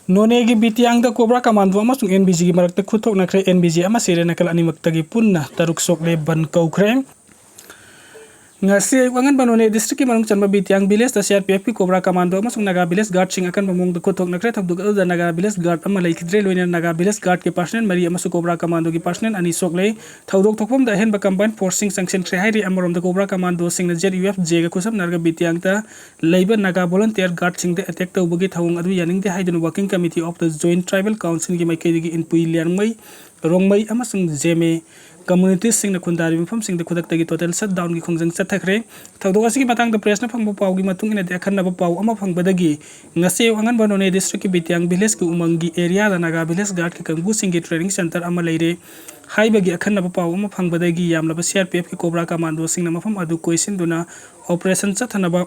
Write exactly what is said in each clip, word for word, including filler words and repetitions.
ꯅꯣꯅꯦꯒꯤ ꯕꯤꯇꯤꯌꯥꯡꯗ cobra commando ꯑꯃꯁꯨꯡ and B ꯖꯤꯒꯤ ꯃꯔꯛꯇ ꯈꯨꯠꯊꯣꯛꯅꯈ꯭ꯔꯦ꯫ And B G ꯑꯃ ꯁꯤꯔꯦ, ꯅꯥꯀꯜ ꯑꯅꯤꯃꯛꯇꯒꯤ ꯄꯨꯟꯅ ꯇꯔꯨꯛ ꯁꯣꯛꯂꯦ, ꯕꯟ ꯀꯧꯈ꯭ꯔꯦ꯫ ꯉꯁꯤ ꯑꯌꯨꯛ ꯑꯉꯟꯕ ꯅꯣꯅꯦ ꯗꯤꯁꯇ꯭ꯔꯤꯛꯀꯤ ꯃꯅꯨꯡ ꯆꯟꯕ ꯕꯤꯇꯤꯌꯥꯡ ꯚꯤꯂꯦꯖꯇ ꯁꯤ ꯑꯥꯔ ꯄꯤ ꯑꯦꯐꯀꯤ ꯀꯣꯕ꯭ꯔꯥ ꯀꯃꯥꯟꯗꯣ ꯑꯃꯁꯨꯡ ꯅꯥꯒꯥ ꯚꯤꯂꯦꯖ ꯒꯥꯔꯗꯁꯤꯡ ꯑꯀꯟꯕ ꯃꯑꯣꯡꯗ ꯈꯨꯠꯊꯣꯛꯅꯈ꯭ꯔꯦ꯫ ꯊꯧꯗꯣꯛ ꯑꯗꯨꯗ ꯅꯥꯒꯥ ꯚꯤꯂꯦꯖ ꯒꯥꯔꯗ ꯑꯃ ꯂꯩꯈꯤꯗ꯭ꯔꯦ, ꯂꯣꯏꯅꯅ ꯅꯥꯒꯥ ꯚꯤꯂꯦꯖ ꯒꯥꯔꯗꯀꯤ ꯄꯥꯔꯁꯅꯦꯜ ꯃꯔꯤ ꯑꯃꯁꯨꯡ ꯀꯣꯕ꯭ꯔꯥ ꯀꯃꯥꯟꯗꯣꯒꯤ ꯄꯥꯔꯁꯅꯦꯜ ꯑꯅꯤ ꯁꯣꯛꯂꯦ꯫ ꯊꯧꯗꯣꯛ ꯊꯣꯛꯐꯝꯗ ꯑꯍꯦꯟꯕ ꯀꯝꯕꯥꯏꯟ ꯐꯣꯔꯁꯁꯤꯡ ꯆꯪꯁꯤꯟꯈ꯭ꯔꯦ ꯍꯥꯏꯔꯤ꯫ ꯑꯃꯔꯣꯝꯗ ꯀꯣꯕ꯭ꯔꯥ ꯀꯃꯥꯟꯗꯣꯁꯤꯡꯅ ꯖꯦꯠ ꯌꯨ ꯑꯦꯐ ꯖꯦꯒ ꯈꯨꯠꯁꯝꯅꯔꯒ ꯕꯤꯇꯤꯌꯥꯡꯗ ꯂꯩꯕ ꯅꯥꯒꯥ ꯚꯣꯂꯟꯇꯤꯌꯔ ꯒꯥꯔꯗꯁꯤꯡꯗ ꯑꯦꯇꯦꯛ ꯇꯧꯕꯒꯤ ꯊꯧꯑꯣꯡ ꯑꯗꯨ ꯌꯥꯅꯤꯡꯗꯦ ꯍꯥꯏꯗꯨꯅ Working Committee of the Joint Tribal Councilꯒꯤ ꯃꯥꯏꯀꯩꯗꯒꯤ ꯏꯟꯄꯨꯏ, ꯂꯤꯌꯥꯡꯃꯩ, ꯔꯣꯡꯃꯩ ꯑꯃꯁꯨꯡ ꯖꯦꯃꯦ ꯀꯝꯃ꯭ꯌꯨꯅꯤꯇꯤꯁꯤꯡꯅ ꯈꯨꯟꯗꯥꯔꯤꯕ ꯃꯐꯝꯁꯤꯡꯗ ꯈꯨꯗꯛꯇꯒꯤ ꯇꯣꯇꯦꯜ ꯁꯠꯗꯥꯎꯟꯒꯤ ꯈꯣꯡꯖꯪ ꯆꯠꯊꯈ꯭ꯔꯦ꯫ ꯊꯧꯗꯣꯛ ꯑꯁꯤꯒꯤ ꯃꯇꯥꯡꯗ ꯄ꯭ꯔꯦꯁꯅ ꯐꯪꯕ ꯄꯥꯎꯒꯤ ꯃꯇꯨꯡ ꯏꯟꯅꯗꯤ, ꯑꯈꯟꯅꯕ ꯄꯥꯎ ꯑꯃ ꯐꯪꯕꯗꯒꯤ ꯉꯁꯤ ꯑꯌꯨꯛ ꯑꯉꯟꯕ ꯅꯣꯅꯦ ꯗꯤꯁꯇ꯭ꯔꯤꯛꯀꯤ ꯕꯤꯇꯤꯌꯥꯡ ꯚꯤꯂꯦꯖꯀꯤ ꯎꯃꯪꯒꯤ ꯑꯦꯔꯤꯌꯥꯗ ꯅꯥꯒꯥ ꯚꯤꯂꯦꯖ ꯒꯥꯔꯗꯀꯤ ꯀꯥꯡꯕꯨꯁꯤꯡꯒꯤ ꯇ꯭ꯔꯦꯅꯤꯡ ꯁꯦꯟꯇꯔ ꯑꯃ ꯂꯩꯔꯦ ꯍꯥꯏꯕꯒꯤ ꯑꯈꯟꯅꯕ ꯄꯥꯎ ꯑꯃ ꯐꯪꯕꯗꯒꯤ ꯌꯥꯝꯂꯕ ꯁꯤ ꯑꯥꯔ ꯄꯤ ꯑꯦꯐꯀꯤ ꯀꯣꯕ꯭ꯔꯥ ꯀꯃꯥꯟꯗꯣꯁꯤꯡꯅ ꯃꯐꯝ ꯑꯗꯨ ꯀꯣꯏꯁꯤꯟꯗꯨꯅ ꯑꯣꯄꯔꯦꯁꯟ ꯆꯠꯊꯅꯕ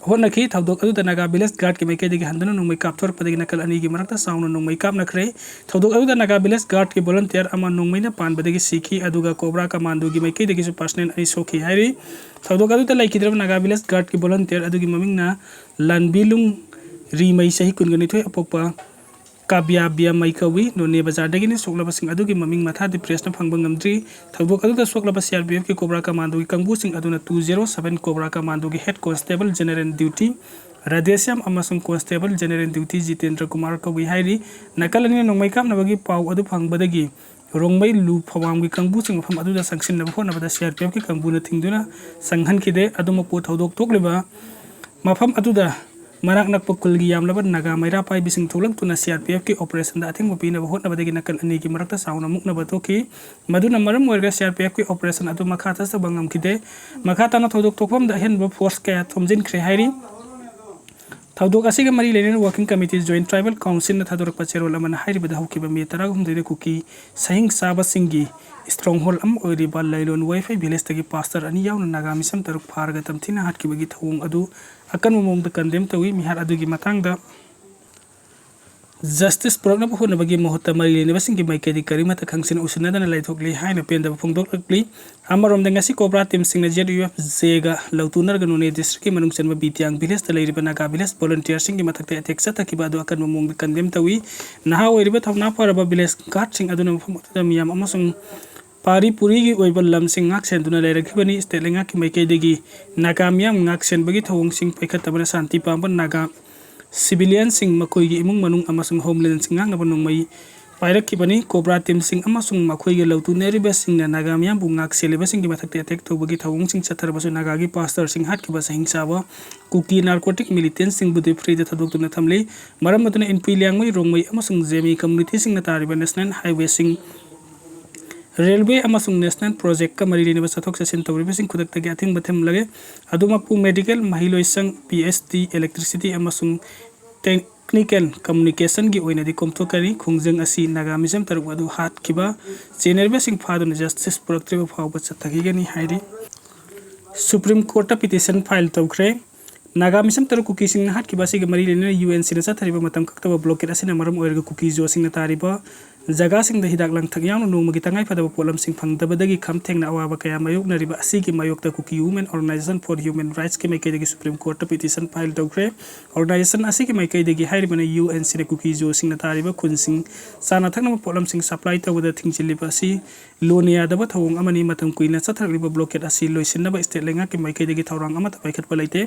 ꯍꯣꯠꯅꯈꯤ꯫ ꯊꯧꯗꯣꯛ ꯑꯗꯨꯗ ꯅꯥꯒꯥ ꯚꯤꯂꯦꯖ ꯒꯥꯔꯗꯀꯤ ꯃꯥꯏꯀꯩꯗꯒꯤ ꯍꯟꯗꯨꯅ ꯅꯣꯡꯃꯩ ꯀꯥꯞꯊꯣꯔꯛꯄꯗꯒꯤ ꯅꯥꯀꯜ ꯑꯅꯤꯒꯤ ꯃꯔꯛꯇ ꯆꯥꯎꯅ ꯅꯣꯡꯃꯩ ꯀꯥꯞꯅꯈ꯭ꯔꯦ꯫ ꯊꯧꯗꯣꯛ ꯑꯗꯨꯗ ꯅꯥꯒꯥ ꯚꯤꯂꯦꯖ ꯒꯥꯔꯗꯀꯤ ꯚꯣꯂꯟꯇꯤꯌꯔ ꯑꯃ ꯅꯣꯡꯃꯩꯅ ꯄꯥꯟꯕꯗꯒꯤ ꯁꯤꯈꯤ, ꯑꯗꯨꯒ ꯀꯣꯕ꯭ꯔꯥ ꯀꯃꯥꯟꯗꯣꯒꯤ ꯃꯥꯏꯀꯩꯗꯒꯤꯁꯨ ꯄꯥꯔꯁꯅꯦꯜ ꯑꯅꯤ ꯁꯣꯛꯈꯤ ꯍꯥꯏꯔꯤ꯫ ꯊꯧꯗꯣꯛ ꯑꯗꯨꯗ ꯂꯩꯈꯤꯗ꯭ꯔꯕ ꯅꯥꯒꯥ ꯚꯤꯂꯦꯖ ꯒꯥꯔꯗꯀꯤ ꯚꯣꯂꯟꯇꯤꯌꯔ ꯑꯗꯨꯒꯤ ꯃꯃꯤꯡꯅ ꯂꯥꯟꯕꯤꯂꯨꯡ ꯔꯤꯃꯩ, ꯆꯍꯤ ꯀꯨꯟꯒ ꯅꯤꯊꯣꯏ, ꯑꯄꯣꯛꯄ ꯀꯥꯕ꯭ꯌꯥ ꯕꯤꯌꯥꯃꯩ ꯀꯧꯏ꯫ ꯅꯣꯅꯦ ꯕꯖꯥꯔꯗꯒꯤꯅꯤ꯫ ꯁꯣꯛꯂꯕꯁꯤꯡ ꯑꯗꯨꯒꯤ ꯃꯃꯤꯡ ꯃꯊꯥꯗꯤ ꯄ꯭ꯔꯦꯁꯅ ꯐꯪꯕ ꯉꯝꯗ꯭ꯔꯤ꯫ ꯊꯧꯗꯣꯛ ꯑꯗꯨꯗ ꯁꯣꯛꯂꯕ ꯁꯤ ꯑꯥꯔ ꯄꯤ ꯑꯦꯐꯀꯤ ꯀꯣꯕ꯭ꯔꯥ ꯀꯃꯥꯟꯗꯣꯒꯤ ꯀꯥꯡꯕꯨꯁꯤꯡ ꯑꯗꯨꯅ ꯇꯨ ꯖꯦꯔꯣ ꯁꯚꯦꯟ ꯀꯣꯕ꯭ꯔꯥ ꯀꯃꯥꯟꯗꯣꯒꯤ head constable general duty Radheshyam ꯑꯃꯁꯨꯡ constable general duty Jitendra Kumar ꯀꯧꯏ ꯍꯥꯏꯔꯤ꯫ ꯅꯥꯀꯜ ꯑꯅꯤꯅ ꯅꯣꯡꯃꯩ ꯀꯥꯞꯅꯕꯒꯤ ꯄꯥꯎ ꯑꯗꯨ ꯐꯪꯕꯗꯒꯤ ꯔꯣꯡꯃꯩ ꯂꯨ ꯐꯋꯥꯝꯒꯤ ꯀꯥꯡꯕꯨꯁꯤꯡ ꯃꯐꯝ ꯑꯗꯨꯗ ꯆꯪꯁꯤꯟꯅꯕ ꯍꯣꯠꯅꯕꯗ ꯁꯤ ꯑꯥꯔ ꯄꯤ ꯑꯦꯐꯀꯤ ꯀꯥꯡꯕꯨꯅ ꯊꯤꯡꯗꯨꯅ ꯆꯪꯍꯟꯈꯤꯗꯦ꯫ ꯑꯗꯨꯃꯛꯄꯨ ꯊꯧꯗꯣꯛ ꯊꯣꯛꯂꯤꯕ ꯃꯐꯝ ꯑꯗꯨꯗ ꯃꯅꯥꯛ ꯅꯛꯄ ꯈꯨꯜꯒꯤ ꯌꯥꯝꯂꯕ ꯅꯥꯒꯥ ꯃꯩꯔꯥ ꯄꯥꯏꯕꯤꯁꯤꯡ ꯊꯣꯛꯂꯛꯇꯨꯅ ꯁꯤ ꯑꯥꯔ ꯄꯤ ꯑꯦꯐꯀꯤ ꯑꯣꯄꯔꯦꯁꯟꯗ ꯑꯊꯤꯡꯕ ꯄꯤꯅꯕ ꯍꯣꯠꯅꯕꯗꯒꯤ ꯅꯥꯀꯜ ꯑꯅꯤꯒꯤ ꯃꯔꯛꯇ ꯆꯥꯎꯅ ꯃꯨꯛꯅꯕ ꯊꯣꯛꯈꯤ꯫ ꯃꯗꯨꯅ ꯃꯔꯝ ꯑꯣꯏꯔꯒ ꯁꯤ ꯑꯥꯔ ꯄꯤ ꯑꯦꯐꯀꯤ ꯑꯣꯄꯔꯦꯁꯟ ꯑꯗꯨ ꯃꯈꯥ ꯆꯠꯊꯕ ꯉꯝꯈꯤꯗꯦ꯫ ꯃꯈꯥ ꯇꯥꯅ ꯊꯧꯗꯣꯛ ꯊꯣꯛꯐꯝꯗ ꯑꯍꯦꯟꯕ ꯐꯣꯔꯁ ꯀꯌꯥ ꯊꯣꯝꯖꯤꯟꯈ꯭ꯔꯦ ꯍꯥꯏꯔꯤ꯫ ꯊꯧꯗꯣꯛ ꯑꯁꯤꯒ ꯃꯔꯤ ꯂꯩꯅꯅ Working Committee Joint Tribal Councilꯅ ꯊꯥꯗꯣꯔꯛꯄ ꯆꯦꯔꯣꯜ ꯑꯃꯅ ꯍꯥꯏꯔꯤꯕꯗ ꯍꯧꯈꯤꯕ ꯃꯦ ꯇꯔꯥꯍꯨꯝꯗꯣꯏꯗ ꯀꯨꯀꯤ ꯁꯍꯤꯡ ꯆꯥꯕꯁꯤꯡꯒꯤ ꯁ꯭ꯇꯔꯣꯡꯍꯣꯜ ꯑꯃ ꯑꯣꯏꯔꯤꯕ ꯂꯩꯂꯣꯟ ꯋꯥꯏꯐꯩ ꯚꯤꯂꯦꯖꯇꯒꯤ ꯄꯥꯁꯇꯔ ꯑꯅꯤ ꯌꯥꯎꯅ ꯅꯥꯒꯥ ꯃꯤꯁꯝ ꯇꯔꯨꯛ ꯐꯥꯔꯒ ꯇꯝꯊꯤꯅ ꯍꯥꯠꯈꯤꯕꯒꯤ ꯊꯧꯑꯣꯡ ꯑꯗꯨ ꯑꯀꯟꯕ ꯃꯑꯣꯡꯗ ꯀꯟꯗꯦꯝ ꯇꯧꯏ꯫ ꯃꯤꯍꯥꯠ ꯑꯗꯨꯒꯤ ꯃꯇꯥꯡꯗ ꯖꯁꯇꯤꯁ ꯄꯨꯔꯛꯅꯕ ꯍꯣꯠꯅꯕꯒꯤ ꯃꯍꯨꯠꯇ ꯃꯔꯤ ꯂꯩꯅꯕꯁꯤꯡꯒꯤ ꯃꯥꯏꯀꯩꯗꯒꯤ ꯀꯔꯤꯃꯠꯇ ꯈꯪꯁꯤꯟ ꯎꯁꯤꯟꯅꯗꯅ ꯂꯩꯊꯣꯛꯂꯤ ꯍꯥꯏꯅ ꯄꯦꯟꯗꯕ ꯐꯣꯡꯗꯣꯛꯂꯛꯂꯤ꯫ ꯑꯃꯔꯣꯝꯗ ꯉꯁꯤ ꯀꯣꯕ꯭ꯔꯥ ꯇꯤꯝꯁꯤꯡꯅ ꯖꯦꯠ ꯌꯨ ꯑꯦꯐ ꯖꯦꯒ ꯂꯧꯇꯨꯅꯔꯒ ꯅꯣꯅꯦ ꯗꯤꯁꯇ꯭ꯔꯤꯛꯀꯤ ꯃꯅꯨꯡ ꯆꯟꯕ ꯕꯤꯇꯤꯌꯥꯡ ꯚꯤꯂꯦꯖꯇ ꯂꯩꯔꯤꯕ ꯅꯥꯒꯥ ꯚꯤꯂꯦꯖ ꯚꯣꯂꯨꯟꯇꯤꯌꯔꯁꯤꯡꯒꯤ ꯃꯊꯛꯇ ꯑꯦꯇꯦꯛ ꯆꯠꯊꯈꯤꯕ ꯑꯗꯨ ꯑꯀꯟꯕ ꯃꯑꯣꯡꯗ ꯀꯟꯗꯦꯝ ꯇꯧꯏ꯫ ꯅꯍꯥ ꯑꯣꯏꯔꯤꯕ ꯊꯧꯅꯥ ꯐꯔꯕ ꯚꯤꯂꯦꯖ ꯒꯥꯔꯗꯁꯤꯡ ꯑꯗꯨꯅ ꯃꯐꯝ ꯑꯗꯨꯗ ꯃꯤꯌꯥꯝ ꯑꯃꯁꯨꯡ ꯄꯥꯔꯤ ꯄꯨꯔꯤꯒꯤ ꯑꯣꯏꯕ ꯂꯝꯁꯤꯡ ꯉꯥꯛꯁꯦꯟꯗꯨꯅ ꯂꯩꯔꯛꯈꯤꯕꯅꯤ꯫ ꯁ꯭ꯇꯦꯠ ꯂꯩꯉꯥꯛꯀꯤ ꯃꯥꯏꯀꯩꯗꯒꯤ ꯅꯥꯒꯥ ꯃꯤꯌꯥꯝ ꯉꯥꯛꯁꯦꯟꯕꯒꯤ ꯊꯧꯑꯣꯡꯁꯤꯡ ꯄꯥꯏꯈꯠꯇꯕꯅ ꯁꯥꯟꯇꯤ ꯄꯥꯝꯕ ꯅꯥꯒꯥ ꯁꯤꯚꯤꯂꯤꯌꯟꯁꯤꯡ, ꯃꯈꯣꯏꯒꯤ ꯏꯃꯨꯡ ꯃꯅꯨꯡ ꯑꯃꯁꯨꯡ ꯍꯣꯝꯂꯦꯟꯁꯤꯡ ꯉꯥꯛꯅꯕ ꯅꯣꯡꯃꯩ ꯄꯥꯏꯔꯛꯈꯤꯕꯅꯤ꯫ ꯀꯣꯕ꯭ꯔꯥ ꯇꯤꯝꯁꯤꯡ ꯑꯃꯁꯨꯡ ꯃꯈꯣꯏꯒꯤ ꯂꯧꯇꯨꯅꯔꯤꯕꯁꯤꯡꯅ ꯅꯥꯒꯥ ꯃꯤꯌꯥꯝꯕꯨ ꯉꯥꯛ ꯁꯦꯜꯂꯤꯕꯁꯤꯡꯒꯤ ꯃꯊꯛꯇ ꯑꯦꯇꯦꯛ ꯇꯧꯕꯒꯤ ꯊꯧꯑꯣꯡꯁꯤꯡ ꯆꯠꯊꯔꯕꯁꯨ ꯅꯥꯒꯥꯒꯤ ꯄꯥꯁꯇꯔꯁꯤꯡ ꯍꯥꯠꯈꯤꯕ ꯁꯍꯤꯡ ꯆꯥꯕ ꯀꯨꯀꯤ ꯅꯥꯔꯀꯣꯇꯤꯛ ꯃꯤꯂꯤꯇꯦꯟꯁꯤꯡꯕꯨꯗꯤ ꯐ꯭ꯔꯤꯗ ꯊꯥꯗꯣꯛꯇꯨꯅ ꯊꯝꯂꯤ꯫ ꯃꯔꯝ ꯑꯗꯨꯅ ꯏꯟꯄꯨꯏ ꯂꯤꯌꯥꯡꯃꯩ, ꯔꯣꯡꯃꯩ ꯑꯃꯁꯨꯡ ꯖꯦꯃꯤ ꯀꯝꯃꯨꯅꯤꯇꯤꯁꯤꯡꯅ ꯇꯥꯔꯤꯕ ꯅꯦꯁꯅꯦꯜ ꯍꯥꯏꯋꯦꯁꯤꯡ, ꯔꯦꯜꯋꯦ ꯑꯃꯁꯨꯡ ꯅꯦꯁꯅꯦꯜ ꯄ꯭ꯔꯣꯖꯦꯛꯀ ꯃꯔꯤ ꯂꯩꯅꯕ ꯆꯠꯊꯣꯛ ꯆꯠꯁꯤꯟ ꯇꯧꯔꯤꯕꯁꯤꯡ ꯈꯨꯗꯛꯇꯒꯤ ꯑꯊꯤꯡꯕ ꯊꯝꯂꯒꯦ꯫ ꯑꯗꯨꯃꯛꯄꯨ ꯃꯦꯗꯤꯀꯦꯜ, ꯃꯍꯩꯂꯣꯏꯁꯪ, ꯄꯤ ꯑꯩꯆ ꯗꯤ, ꯏꯂꯦꯛꯇ꯭ꯔꯤꯁꯤꯇꯤ ꯑꯃꯁꯨꯡ ꯇꯦꯛꯅꯤꯀꯦꯜ ꯀꯝꯃꯨꯅꯤꯀꯦꯁꯟꯒꯤ ꯑꯣꯏꯅꯗꯤ ꯀꯣꯝꯊꯣꯛꯀꯅꯤ꯫ ꯈꯣꯡꯖꯪ ꯑꯁꯤ ꯅꯥꯒꯥ ꯃꯤꯁꯝ ꯇꯔꯨꯛ ꯑꯗꯨ ꯍꯥꯠꯈꯤꯕ ꯆꯦꯟꯅꯔꯤꯕꯁꯤꯡ ꯐꯥꯗꯨꯅ ꯖꯁꯇꯤꯁ ꯄꯨꯔꯛꯇ꯭ꯔꯤꯕ ꯐꯥꯎꯕ ꯆꯠꯊꯈꯤꯒꯅꯤ ꯍꯥꯏꯔꯤ꯫ ꯁꯨꯄ꯭ꯔꯤꯝ ꯀꯣꯔꯠꯇ ꯄꯤꯇꯤꯁꯟ ꯐꯥꯏꯜ ꯇꯧꯈ꯭ꯔꯦ꯫ ꯅꯥꯒꯥ ꯃꯤꯁꯝ ꯇꯔꯨꯛ ꯀꯨꯀꯤꯁꯤꯡꯅ ꯍꯥꯠꯈꯤꯕ ꯑꯁꯤꯒ ꯃꯔꯤ ꯂꯩꯅꯅ ꯌꯨ ꯑꯦꯟ ꯁꯤꯅ ꯆꯠꯊꯔꯤꯕ ꯃꯇꯝ ꯀꯛꯇꯕ ꯕ꯭ꯂꯣꯀꯦꯠ ꯑꯁꯤꯅ ꯃꯔꯝ ꯑꯣꯏꯔꯒ ꯀꯨꯀꯤ ꯖꯣꯁꯤꯡꯅ ꯇꯥꯔꯤꯕ ꯖꯒꯥꯁꯤꯡꯗ ꯍꯤꯗꯥꯛ ꯂꯥꯡꯊꯛ ꯌꯥꯎꯅ ꯅꯣꯡꯃꯒꯤ ꯇꯉꯥꯏ ꯐꯗꯕ ꯄꯣꯠꯂꯝꯁꯤꯡ ꯐꯪꯗꯕꯗꯒꯤ ꯈꯝ ꯊꯦꯡꯅ ꯑꯋꯥꯕ ꯀꯌꯥ ꯃꯥꯌꯣꯛꯅꯔꯤꯕ ꯑꯁꯤꯒꯤ ꯃꯥꯌꯣꯛꯇ ꯀꯨꯀꯤ ꯋꯨꯃꯦꯟ ꯑꯣꯔꯒꯅꯥꯏꯖꯦꯁꯟ ꯐꯣꯔ ꯍ꯭ꯌꯨꯃꯦꯟ ꯔꯥꯏꯠꯁꯀꯤ ꯃꯥꯏꯀꯩꯗꯒꯤ ꯁꯨꯄ꯭ꯔꯤꯝ ꯀꯣꯔꯠꯇ ꯄꯤꯇꯤꯁꯟ ꯐꯥꯏꯜ ꯇꯧꯈ꯭ꯔꯦ꯫ ꯑꯣꯔꯒꯅꯥꯏꯖꯦꯁꯟ ꯑꯁꯤꯒꯤ ꯃꯥꯏꯀꯩꯗꯒꯤ ꯍꯥꯏꯔꯤꯕꯅ ꯌꯨ ꯑꯦꯟ ꯁꯤꯅ ꯀꯨꯀꯤ ꯖꯣꯁꯤꯡꯅ ꯇꯥꯔꯤꯕ ꯈꯨꯟꯁꯤꯡ ꯆꯥꯅ ꯊꯛꯅꯕ ꯄꯣꯠꯂꯝꯁꯤꯡ ꯁꯄ꯭ꯂꯥꯏ ꯇꯧꯕꯗ ꯊꯤꯡꯖꯤꯜꯂꯤꯕ ꯑꯁꯤ ꯂꯣꯟꯅ ꯌꯥꯗꯕ ꯊꯧꯑꯣꯡ ꯑꯃꯅꯤ꯫ ꯃꯇꯝ ꯀꯨꯏꯅ ꯆꯠꯊꯔꯛꯂꯤꯕ ꯕ꯭ꯂꯣꯀꯦꯠ ꯑꯁꯤ ꯂꯣꯏꯁꯤꯟꯅꯕ ꯁ꯭ꯇꯦꯠ ꯂꯩꯉꯥꯛꯀꯤ ꯃꯥꯏꯀꯩꯗꯒꯤ ꯊꯧꯔꯥꯡ ꯑꯃꯠꯇ ꯄꯥꯏꯈꯠꯄ ꯂꯩꯇꯦ꯫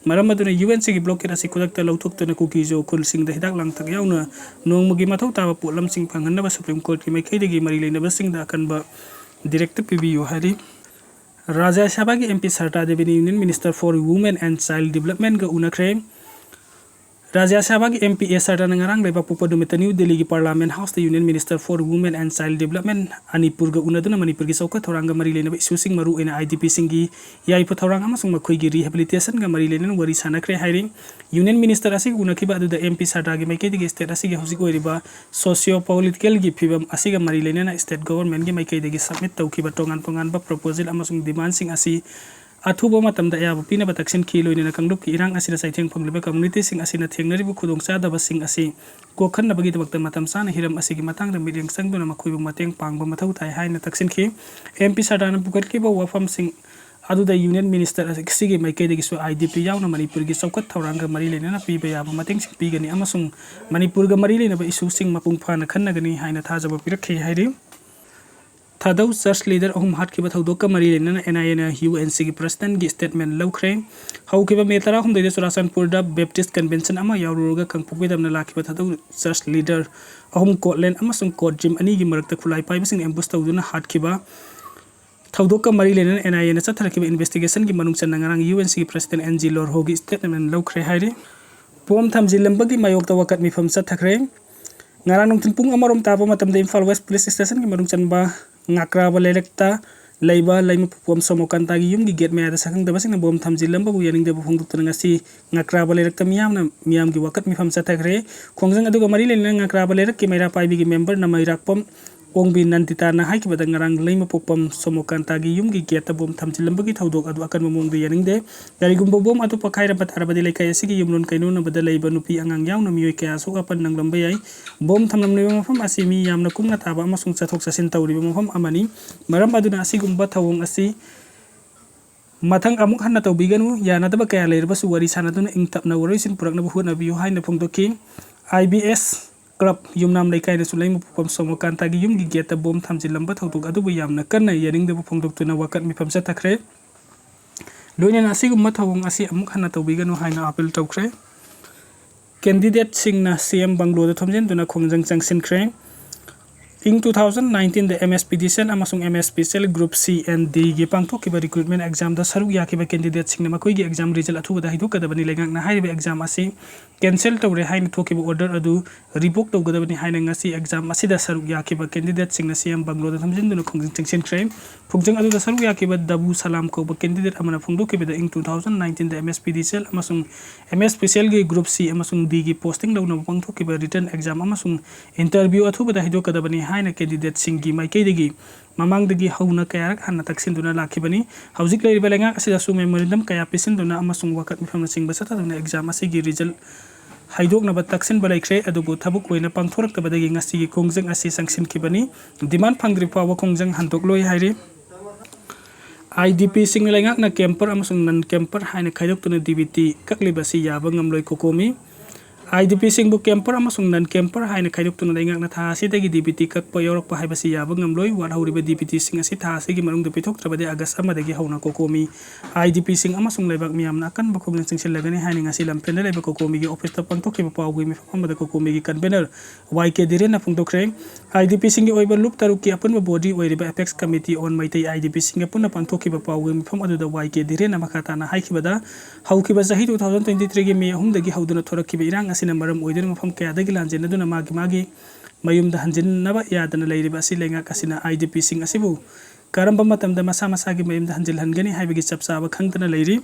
ꯃꯔꯝ ꯑꯗꯨꯅ ꯌꯨ ꯑꯦꯟ ꯁꯤꯒꯤ ꯕ꯭ꯂꯣꯀꯦꯠ ꯑꯁꯤ ꯈꯨꯗꯛꯇ ꯂꯧꯊꯣꯛꯇꯨꯅ ꯀꯨꯀꯤ ꯖꯣ ꯈꯨꯜꯁꯤꯡꯗ ꯍꯤꯗꯥꯛ ꯂꯥꯡꯊꯛ ꯌꯥꯎꯅ ꯅꯣꯡꯃꯒꯤ ꯃꯊꯧ ꯇꯥꯕ ꯄꯣꯠꯂꯝꯁꯤꯡ ꯐꯪꯍꯟꯅꯕ ꯁꯨꯄ꯭ꯔꯤꯝ ꯀꯣꯔꯠꯀꯤ ꯃꯥꯏꯀꯩꯗꯒꯤ ꯃꯔꯤ ꯂꯩꯅꯕꯁꯤꯡꯗ ꯑꯀꯟꯕ ꯗꯤꯔꯦꯛꯇꯤꯚ ꯄꯤꯕꯤꯌꯨ ꯍꯥꯏꯔꯤ꯫ ꯔꯥꯖ꯭ꯌ ꯁꯚꯥꯒꯤ ꯑꯦꯝ ꯄꯤ ꯁꯔꯗꯥ ꯗꯦꯕꯤꯅ Union Minister for Women and Child Developmentꯒ ꯎꯅꯈ꯭ꯔꯦ꯫ ꯔꯥꯖ꯭ꯌ ꯁꯚꯥꯒꯤ ꯑꯦꯝ ꯄꯤ ꯑꯦꯁ ꯁꯔꯗꯥꯅ ꯉꯔꯥꯡ ꯂꯩꯕꯥꯛꯄꯣꯛꯄ ꯅꯨꯃꯤꯠꯇ ꯅ꯭ꯌꯨ ꯗꯤꯜꯂꯤꯒꯤ Parliament Houseꯇ Union Minister for Women and Child Development ꯑꯅꯤꯄꯨꯔꯒ ꯎꯅꯗꯨꯅ ꯃꯅꯤꯄꯨꯔꯒꯤ ꯆꯥꯎꯈꯠ ꯊꯧꯔꯥꯡꯒ ꯃꯔꯤ ꯂꯩꯅꯕ ꯏꯁꯨꯁꯤꯡ, ꯃꯔꯨꯑꯣꯏꯅ ꯑꯥꯏ ꯗꯤ ꯄꯤꯁꯤꯡꯒꯤ ꯌꯥꯏꯐ ꯊꯧꯔꯥꯡ ꯑꯃꯁꯨꯡ ꯃꯈꯣꯏꯒꯤ ꯔꯤꯍꯦꯕꯤꯂꯤꯇꯦꯁꯟꯒ ꯃꯔꯤ ꯂꯩꯅꯅ ꯋꯥꯔꯤ ꯁꯥꯟꯅꯈ꯭ꯔꯦ ꯍꯥꯏꯔꯤ꯫ ꯌꯨꯅꯤꯌꯟ ꯃꯤꯅꯤꯁꯇꯔ ꯑꯁꯤꯒ ꯎꯅꯈꯤꯕ ꯑꯗꯨꯗ ꯑꯦꯝ ꯄꯤ ꯁꯔꯗꯥꯒꯤ ꯃꯥꯏꯀꯩꯗꯒꯤ ꯁ꯭ꯇꯦꯠ ꯑꯁꯤꯒꯤ ꯍꯧꯖꯤꯛ ꯑꯣꯏꯔꯤꯕ ꯁꯣꯁꯤꯌꯣ ꯄꯣꯂꯤꯇꯤꯀꯦꯜꯒꯤ ꯐꯤꯕꯝ ꯑꯁꯤꯒ ꯃꯔꯤ ꯂꯩꯅꯅ ꯁ꯭ꯇꯦꯠ ꯒꯣꯚꯔꯟꯃꯦꯟꯠꯀꯤ ꯃꯥꯏꯀꯩꯗꯒꯤ ꯁꯕꯃꯤꯠ ꯇꯧꯈꯤꯕ ꯇꯣꯉꯥꯟ ꯇꯣꯉꯥꯟꯕ ꯄ꯭ꯔꯣꯄꯣꯖꯦꯜ ꯑꯃꯁꯨꯡ ꯗꯤꯃꯥꯟꯁꯤꯡ ꯑꯁꯤ ꯑꯊꯨꯕ ꯃꯇꯝꯗ ꯑꯌꯥꯕ ꯄꯤꯅꯕ ꯇꯛꯁꯤꯟꯈꯤ꯫ ꯂꯣꯏꯅꯅ ꯀꯥꯡꯂꯨꯞꯀꯤ ꯏꯔꯥꯡ ꯑꯁꯤꯅ ꯆꯩꯊꯦꯡ ꯐꯪꯂꯤꯕ ꯀꯝꯃꯨꯅꯤꯇꯤꯁꯤꯡ ꯑꯁꯤꯅ ꯊꯦꯡꯅꯔꯤꯕ ꯈꯨꯗꯣꯡꯆꯥꯗꯕꯁꯤꯡ ꯑꯁꯤ ꯀꯣꯛꯍꯟꯅꯕꯒꯤꯗꯃꯛꯇ ꯃꯇꯝ ꯆꯥꯅ ꯍꯤꯔꯝ ꯑꯁꯤꯒꯤ ꯃꯇꯥꯡꯗ ꯃꯤꯠꯌꯦꯡ ꯆꯪꯗꯨꯅ ꯃꯈꯣꯏꯕꯨ ꯃꯇꯦꯡ ꯄꯥꯡꯕ ꯃꯊꯧ ꯇꯥꯏ ꯍꯥꯏꯅ ꯇꯛꯁꯤꯟꯈꯤ꯫ ꯑꯦꯝ ꯄꯤ ꯁꯔꯗꯥꯔꯅ ꯄꯨꯈꯠꯈꯤꯕ ꯋꯥꯐꯝꯁꯤꯡ ꯑꯗꯨꯗ ꯌꯨꯅꯤꯌꯟ ꯃꯤꯅꯤꯁꯇꯔ ꯑꯁꯤꯒꯤ ꯃꯥꯏꯀꯩꯗꯒꯤꯁꯨ ꯑꯥꯏ ꯗꯤ ꯄꯤ ꯌꯥꯎꯅ ꯃꯅꯤꯄꯨꯔꯒꯤ ꯆꯥꯎꯈꯠ ꯊꯧꯔꯥꯡꯒ ꯃꯔꯤ ꯂꯩꯅꯅ ꯄꯤꯕ ꯌꯥꯕ ꯃꯇꯦꯡꯁꯤꯡ ꯄꯤꯒꯅꯤ ꯑꯃꯁꯨꯡ ꯃꯅꯤꯄꯨꯔꯒ ꯃꯔꯤ ꯂꯩꯅꯕ ꯏꯁꯨꯁꯤꯡ ꯃꯄꯨꯡ ꯐꯥꯅ ꯈꯟꯅꯒꯅꯤ ꯍꯥꯏꯅ ꯊꯥꯖꯕ ꯄꯤꯔꯛꯈꯤ ꯍꯥꯏꯔꯤ꯫ ꯊꯥꯗꯧ ꯆꯔꯆ ꯂꯤꯗꯔ ꯑꯍꯨꯝ ꯍꯥꯠꯈꯤꯕ ꯊꯧꯗꯣꯛꯀ ꯃꯔꯤ ꯂꯩꯅꯅ ꯑꯦꯟ ꯑꯥꯏ ꯑꯦꯅ ꯌꯨ ꯑꯦꯟ ꯁꯤꯒꯤ ꯄ꯭ꯔꯁꯤꯗꯦꯟꯒꯤ ꯁ꯭ꯇꯦꯠꯃꯦꯟ ꯂꯧꯈ꯭ꯔꯦ꯫ ꯍꯧꯈꯤꯕ ꯃꯦ ꯇꯔꯥꯍꯨꯝꯗꯣꯏꯗ ꯆꯨꯔꯥꯆꯥꯟꯄꯨꯔꯗ ꯕꯦꯞꯇꯤꯁ ꯀꯟꯚꯦꯟꯁꯟ ꯑꯃ ꯌꯥꯎꯔꯨꯔꯒ ꯀꯥꯡꯄꯣꯛꯄꯤ ꯇꯝꯅ ꯂꯥꯛꯈꯤꯕ ꯊꯥꯗꯧ ꯆꯔꯆ ꯂꯤꯗꯔ ꯑꯍꯨꯝ ꯀꯣꯠꯂꯦꯟ ꯑꯃꯁꯨꯡ ꯀꯣꯠ ꯖꯤꯝ ꯑꯅꯤꯒꯤ ꯃꯔꯛꯇ ꯈꯨꯠꯂꯥꯏ ꯄꯥꯏꯕꯁꯤꯡꯅ ꯑꯦꯝꯕꯨꯁ ꯇꯧꯗꯨꯅ ꯍꯥꯠꯈꯤꯕ ꯊꯧꯗꯣꯛꯀ ꯃꯔꯤ ꯂꯩꯅꯅ ꯑꯦꯟ ꯑꯥꯏ ꯑꯦꯅ ꯆꯠꯊꯔꯛꯈꯤꯕ ꯏꯟꯚꯦꯁꯇꯤꯒꯦꯁꯟꯒꯤ ꯃꯅꯨꯡ ꯆꯟꯅ ꯉꯔꯥꯡ ꯌꯨ ꯑꯦꯟ ꯁꯤꯒꯤ ꯄ꯭ꯔꯁꯤꯗꯦꯟ ꯑꯦꯟ ꯖꯤ ꯂꯣꯔꯍꯣꯒꯤ ꯁ꯭ꯇꯦꯠꯃꯦꯟ ꯂꯧꯈ꯭ꯔꯦ ꯍꯥꯏꯔꯤ꯫ ꯕꯣꯝ ꯊꯝꯖꯤꯜꯂꯝꯕꯒꯤ ꯃꯥꯌꯣꯛꯇ ꯋꯥꯀꯠ ꯃꯤꯐꯝ ꯆꯠꯊꯈ꯭ꯔꯦ꯫ ꯉꯔꯥꯡ ꯅꯨꯡꯊꯤꯜ ꯄꯨꯡ ꯑꯃꯔꯣꯝ ꯇꯥꯕ ꯃꯇꯝꯗ ꯏꯝꯐꯥꯜ ꯋꯦꯁ ꯄꯨꯂꯤꯁ ꯁ꯭ꯇꯦꯁꯟꯒꯤ ꯃꯅꯨꯡ ꯆꯟꯕ ꯉꯥꯀ꯭ꯔꯥꯕ ꯂꯩꯔꯛꯇ ꯂꯩꯕ ꯂꯩꯃꯄꯣꯛꯄꯝ ꯁꯣꯃꯣꯀꯥꯟꯇꯥꯒꯤ ꯌꯨꯝꯒꯤ ꯒꯦꯠ ꯃꯌꯥꯗ ꯁꯛꯈꯪꯗꯕꯁꯤꯡꯅ ꯕꯣꯝ ꯊꯝꯖꯤꯜꯂꯝꯕꯕꯨ ꯌꯥꯅꯤꯡꯗꯕ ꯐꯣꯡꯗꯣꯛꯇꯨꯅ ꯉꯁꯤ ꯉꯥꯀ꯭ꯔꯥꯕ ꯂꯩꯔꯛꯇ ꯃꯤꯌꯥꯝꯅ, ꯃꯤꯌꯥꯝꯒꯤ ꯋꯥꯀꯠ ꯃꯤꯐꯝ ꯆꯠꯊꯈ꯭ꯔꯦ꯫ ꯈꯣꯡꯖꯪ ꯑꯗꯨꯒ ꯃꯔꯤ ꯂꯩꯅꯅ ꯉꯥꯀ꯭ꯔꯥꯕ ꯂꯩꯔꯛꯀꯤ ꯃꯩꯔꯥ ꯄꯥꯏꯕꯤꯒꯤ ꯃꯦꯝꯕꯔ ꯅꯃꯩꯔꯥꯛꯄꯝ ꯑꯣꯡꯕꯤ ꯅꯟꯗꯤꯇꯥꯅ ꯍꯥꯏꯈꯤꯕꯗ ꯉꯔꯥꯡ ꯂꯩꯃꯄꯣꯛꯄꯝ ꯁꯣꯃꯣꯀꯥꯟꯇꯥꯒꯤ ꯌꯨꯝꯒꯤ ꯒꯦꯠꯇ ꯕꯣꯝ ꯊꯝꯖꯤꯜꯂꯝꯕꯒꯤ ꯊꯧꯗꯣꯛ ꯑꯗꯨ ꯑꯀꯟꯕ ꯃꯑꯣꯡꯗ ꯌꯥꯅꯤꯡꯗꯦ꯫ ꯀꯔꯤꯒꯨꯝꯕ ꯕꯣꯝ ꯑꯗꯨ ꯄꯣꯈꯥꯏꯔꯝꯕ ꯇꯥꯔꯕꯗꯤ ꯂꯩꯀꯥꯏ ꯑꯁꯤꯒꯤ ꯌꯨꯝꯂꯣꯟ ꯀꯩꯔꯣꯟꯅꯕꯗ ꯂꯩꯕ ꯅꯨꯄꯤ ꯑꯉꯥꯡ ꯌꯥꯎꯅ ꯃꯤꯑꯣꯏ ꯀꯌꯥ ꯑꯁꯣꯛ ꯑꯄꯟ ꯅꯪꯂꯝꯕ ꯌꯥꯏ꯫ ꯕꯣꯝ ꯊꯝꯂꯝꯂꯤꯕ ꯃꯐꯝ ꯑꯁꯤ ꯃꯤ ꯌꯥꯝꯅ ꯀꯨꯡꯅ ꯇꯥꯕ ꯑꯃꯁꯨꯡ ꯆꯠꯊꯣꯛ ꯆꯠꯁꯤꯟ ꯇꯧꯔꯤꯕ ꯃꯐꯝ ꯑꯃꯅꯤ꯫ ꯃꯔꯝ ꯑꯗꯨꯅ ꯑꯁꯤꯒꯨꯝꯕ ꯊꯧꯑꯣꯡ ꯑꯁꯤ ꯃꯊꯪ ꯑꯃꯨꯛ ꯍꯟꯅ ꯇꯧꯕꯤꯒꯅꯨ꯫ ꯌꯥꯅꯗꯕ ꯀꯌꯥ ꯂꯩꯔꯕꯁꯨ ꯋꯥꯔꯤ ꯁꯥꯅꯗꯨꯅ ꯏꯪ ꯇꯞꯅ ꯋꯥꯔꯣꯏꯁꯤꯟ ꯄꯨꯔꯛꯅꯕ ꯍꯣꯠꯅꯕꯤꯌꯨ ꯍꯥꯏꯅ ꯐꯣꯡꯗꯣꯛꯈꯤ꯫ ꯑꯥꯏ ꯕꯤ ꯑꯦꯁ ꯀ꯭ꯂꯕ ꯌꯨꯝꯅꯥꯝ ꯂꯩꯀꯥꯏꯅꯁꯨ ꯂꯩꯃꯄꯣꯛꯄꯝ ꯁꯣꯃꯣꯀꯥꯟꯇꯥꯒꯤ ꯌꯨꯝꯒꯤ ꯒꯦꯠꯇ ꯕꯣꯝ ꯊꯝꯖꯤꯜꯂꯝꯕ ꯊꯧꯗꯣꯛ ꯑꯗꯨꯕꯨ ꯌꯥꯝꯅ ꯀꯟꯅ ꯌꯥꯅꯤꯡꯗꯕ ꯐꯣꯡꯗꯣꯛꯇꯨꯅ ꯋꯥꯀꯠ ꯃꯤꯐꯝ ꯆꯠꯊꯈ꯭ꯔꯦ꯫ ꯂꯣꯏꯅꯅ ꯑꯁꯤꯒꯨꯝꯕ ꯊꯧꯑꯣꯡ ꯑꯁꯤ ꯑꯃꯨꯛ ꯍꯟꯅ ꯇꯧꯕꯤꯒꯅꯨ ꯍꯥꯏꯅ ꯑꯥꯄꯤꯜ ꯇꯧꯈ꯭ꯔꯦ꯫ ꯀꯦꯟꯗꯤꯗꯦꯠꯁꯤꯡꯅ ꯁꯤ ꯑꯦꯝ ꯕꯪꯒ꯭ꯂꯣꯗ ꯊꯣꯝꯖꯤꯟꯗꯨꯅ ꯈꯣꯡꯖꯪ ꯆꯪꯁꯤꯟꯈ꯭ꯔꯦ꯫ ꯏꯪ ꯇꯨ ꯊꯥꯎꯖꯟ ꯅꯥꯏꯟꯇꯤꯟꯗ M S P D cell ꯑꯃꯁꯨꯡ M S P cell group C and ꯗꯤꯒꯤ ꯄꯥꯡꯊꯣꯛꯈꯤꯕ ꯔꯤꯀ꯭ꯔꯨꯠꯃꯦꯟ ꯑꯦꯛꯖꯥꯝꯗ ꯁꯔꯨꯛ ꯌꯥꯈꯤꯕ ꯀꯦꯟꯗꯤꯗꯦꯠꯁꯤꯡꯅ ꯃꯈꯣꯏꯒꯤ ꯑꯦꯛꯖꯥꯝ ꯔꯤꯖꯜ ꯑꯊꯨꯕꯗ ꯍꯥꯏꯗꯣꯛꯀꯗꯕꯅꯤ꯫ ꯂꯩꯉꯥꯛꯅ ꯍꯥꯏꯔꯤꯕ ꯑꯦꯛꯖꯥꯝ ꯑꯁꯤ ꯀꯦꯟꯁꯦꯜ ꯇꯧꯔꯦ ꯍꯥꯏꯅ ꯊꯣꯛꯈꯤꯕ ꯑꯣꯔꯗꯔ ꯑꯗꯨ ꯔꯤꯚꯣꯛ ꯇꯧꯒꯗꯕꯅꯤ ꯍꯥꯏꯅ ꯉꯁꯤ ꯑꯦꯛꯖꯥꯝ ꯑꯁꯤꯗ ꯁꯔꯨꯛ ꯌꯥꯈꯤꯕ ꯀꯦꯟꯗꯤꯗꯦꯠꯁꯤꯡꯅ ꯁꯤ ꯑꯦꯝ ꯕꯪꯒ꯭ꯂꯣꯗ ꯊꯣꯝꯖꯤꯟꯗꯨꯅ ꯈꯣꯡꯖꯪ ꯆꯪꯁꯤꯟꯈ꯭ꯔꯦ꯫ ꯈꯣꯡꯖꯪ ꯑꯗꯨꯗ ꯁꯔꯨꯛ ꯌꯥꯈꯤꯕ ꯗꯕꯨ ꯁꯂꯥꯝ ꯀꯧꯕ ꯀꯦꯟꯗꯤꯗꯦꯠ ꯑꯃꯅ ꯐꯣꯡꯗꯣꯛꯈꯤꯕꯗ ꯏꯪ ꯇꯨ ꯊꯥꯎꯖꯟ ꯅꯥꯏꯟꯇꯤꯟꯗ M S P D cell ꯑꯃꯁꯨꯡ ꯑꯦꯝ ꯑꯦꯁ ꯄꯤ ꯁꯦꯜꯒꯤ ꯒ꯭ꯔꯨꯞ ꯁꯤ ꯑꯃꯁꯨꯡ ꯗꯤꯒꯤ ꯄꯣꯁꯇꯤꯡ ꯂꯧꯅꯕ ꯄꯥꯡꯊꯣꯛꯈꯤꯕ ꯔꯤꯇꯟ ꯑꯦꯛꯖꯥꯝ ꯑꯃꯁꯨꯡ ꯏꯟꯇꯔꯚ꯭ꯌꯨ ꯑꯊꯨꯕꯗ ꯍꯥꯏꯗꯣꯛꯀꯗꯕꯅꯤ ꯍꯥꯏꯅ ꯀꯦꯟꯗꯤꯗꯦꯠꯁꯤꯡꯒꯤ ꯃꯥꯏꯀꯩꯗꯒꯤ ꯃꯃꯥꯡꯗꯒꯤ ꯍꯧꯅ ꯀꯌꯥꯔꯛ ꯍꯟꯅ ꯇꯛꯁꯤꯟꯗꯨꯅ ꯂꯥꯛꯈꯤꯕꯅꯤ꯫ ꯍꯧꯖꯤꯛ ꯂꯩꯔꯤꯕ ꯂꯩꯉꯥꯛ ꯑꯁꯤꯗꯁꯨ ꯃꯦꯃꯣꯔꯦꯟꯗꯝ ꯀꯌꯥ ꯄꯤꯁꯤꯟꯗꯨꯅ ꯑꯃꯁꯨꯡ ꯋꯥꯀꯠ ꯃꯤꯐꯝꯅꯆꯤꯡꯕ ꯆꯠꯊꯗꯨꯅ ꯑꯦꯛꯖꯥꯝ ꯑꯁꯤꯒꯤ ꯔꯤꯖꯜ ꯍꯥꯏꯗꯣꯛꯅꯕ ꯇꯛꯁꯤꯟꯕ ꯂꯩꯈ꯭ꯔꯦ, ꯑꯗꯨꯕꯨ ꯊꯕꯛ ꯑꯣꯏꯅ ꯄꯥꯡꯊꯣꯔꯛꯇꯕꯗꯒꯤ ꯉꯁꯤꯒꯤ ꯈꯣꯡꯖꯪ ꯑꯁꯤ ꯆꯪꯁꯤꯟꯈꯤꯕꯅꯤ꯫ Demand ꯐꯪꯗ꯭ꯔꯤ ꯐꯥꯎꯕ ꯈꯣꯡꯖꯪ ꯍꯟꯗꯣꯛꯂꯣꯏ ꯍꯥꯏꯔꯤ꯫ IDPꯁꯤꯡ ꯂꯩꯉꯥꯛꯅ camper ꯑꯃꯁꯨꯡ non camper ꯍꯥꯏꯅ ꯈꯥꯏꯗꯣꯛꯇꯨꯅ DBT ꯀꯛꯂꯤꯕ ꯑꯁꯤ ꯌꯥꯕ ꯉꯝꯂꯣꯏ꯫ COCOMI꯫ IDPꯁꯤꯡꯕꯨ camper ꯑꯃꯁꯨꯡ non camper ꯍꯥꯏꯅ ꯈꯥꯏꯗꯣꯛꯇꯨꯅ ꯂꯩꯉꯥꯛꯅ ꯊꯥ ꯑꯁꯤꯗꯒꯤ DBT ꯀꯛꯄ ꯌꯥꯎꯔꯛꯄ ꯍꯥꯏꯕꯁꯤ ꯌꯥꯕ ꯉꯝꯂꯣꯏ꯫ ꯋꯥꯠꯍꯧꯔꯤꯕ DBTꯁꯤꯡ ꯑꯁꯤ ꯊꯥ ꯑꯁꯤꯒꯤ ꯃꯅꯨꯡꯗ ꯄꯤꯊꯣꯛꯇ꯭ꯔꯕꯗꯤ ꯑꯥꯒꯁ ꯑꯃꯗꯒꯤ ꯍꯧꯅ COCOMI IDPꯁꯤꯡ ꯑꯃꯁꯨꯡ ꯂꯩꯕꯥꯛ ꯃꯤꯌꯥꯝꯅ ꯑꯀꯟꯕ ꯈꯣꯡꯖꯪ ꯆꯪꯁꯤꯜꯂꯒꯅꯤ ꯍꯥꯏꯅ ꯉꯁꯤ ꯂꯝꯐꯦꯜꯗ ꯂꯩꯕ COCOMIꯒꯤ officeꯇ ꯄꯥꯡꯊꯣꯛꯈꯤꯕ ꯄꯥꯎꯒꯤ ꯃꯤꯐꯝ ꯑꯃꯗ COCOMIꯒꯤ convener ꯋꯥꯏ ꯀꯦ ꯙꯤꯔꯦꯟꯅ ꯐꯣꯡꯗꯣꯛꯈ꯭ꯔꯦ꯫ IDPꯁꯤꯡꯒꯤ ꯑꯣꯏꯕ ꯂꯨꯞ ꯇꯔꯨꯛꯀꯤ ꯑꯄꯨꯟꯕ body ꯑꯣꯏꯔꯤꯕ Apex Committee on Meitei IDPꯁꯤꯡꯒ ꯄꯨꯟꯅ ꯄꯥꯡꯊꯣꯛꯈꯤꯕ ꯄꯥꯎꯒꯤ ꯃꯤꯐꯝ ꯑꯗꯨꯗ ꯋꯥꯏ ꯀꯦ ꯙꯤꯔꯦꯟꯅ ꯃꯈꯥ ꯇꯥꯅ ꯍꯥꯏꯈꯤꯕꯗ, ꯍꯧꯈꯤꯕ ꯆꯍꯤ two thousand twenty threeꯒꯤ May ꯑꯍꯨꯝꯗꯒꯤ ꯍꯧꯗꯨꯅ ꯊꯣꯔꯛꯈꯤꯕ ꯏꯔꯥꯡ ꯑꯁꯤꯅ ꯃꯔꯝ ꯑꯣꯏꯗꯨꯅ ꯃꯐꯝ ꯀꯌꯥꯗꯒꯤ ꯂꯥꯟꯖꯦꯟꯅꯗꯨꯅ ꯃꯥꯒꯤ ꯃꯥꯒꯤ ꯃꯌꯨꯝꯗ ꯍꯟꯖꯤꯟꯅꯕ ꯌꯥꯗꯅ ꯂꯩꯔꯤꯕ ꯑꯁꯤ ꯂꯩꯉꯥꯛ ꯑꯁꯤꯅ IDPꯁꯤꯡ ꯑꯁꯤꯕꯨ ꯀꯔꯝꯕ ꯃꯇꯝꯗ ꯃꯁꯥ ꯃꯁꯥꯒꯤ ꯃꯌꯨꯝꯗ ꯍꯟꯖꯤꯜꯍꯟꯒꯅꯤ ꯍꯥꯏꯕꯒꯤ ꯆꯞ ꯆꯥꯕ ꯈꯪꯗꯅ ꯂꯩꯔꯤ꯫